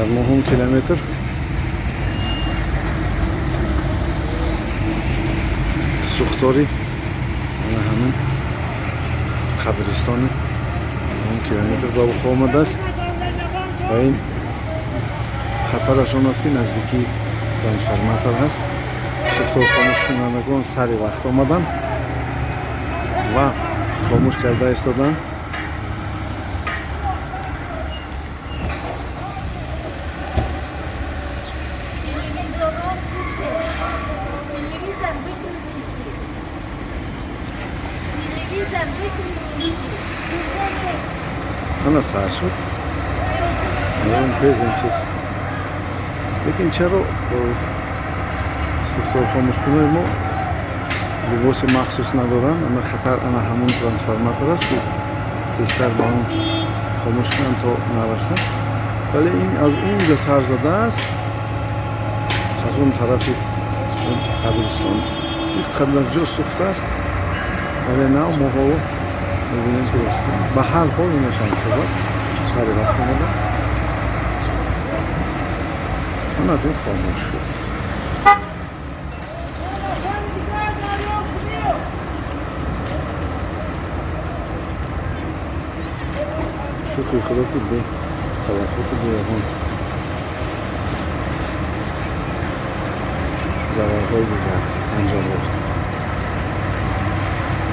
Дар нӯҳум километр сӯхтори ана ҳамин қабристони нӯҳум километр ба вуқӯъ омадааст ва ин хатараш он аст, ки наздикии трансформатор ҳаст. Сӯхтор хомӯшкунандагон сари вақт омаданд ва хомӯш карда истоданд. Телевизор выключите. Телевизор выключите. Ана сар шуд. Тез ин чиз. Лекин чаро сӯхтор хомӯшкунои мо либоси махсус надоранд? Ана хатар ана ҳамон трансформатор аст, ки тезтар ба он хомӯш кунанд, то нарасад. Вале ин аз он ҷо сар задааст, аз он тарафи қабристон ин қадар ҷо сӯхтааст, вале нав мо ҳоло мебинем, ки расидем. Ба ҳар ҳол инашам хуб аст, сари вақт омада, ана ин хомӯш шуд. Шукри Худо, ки бе талафоту бе ягон зарарҳои дигар анҷом ёфт.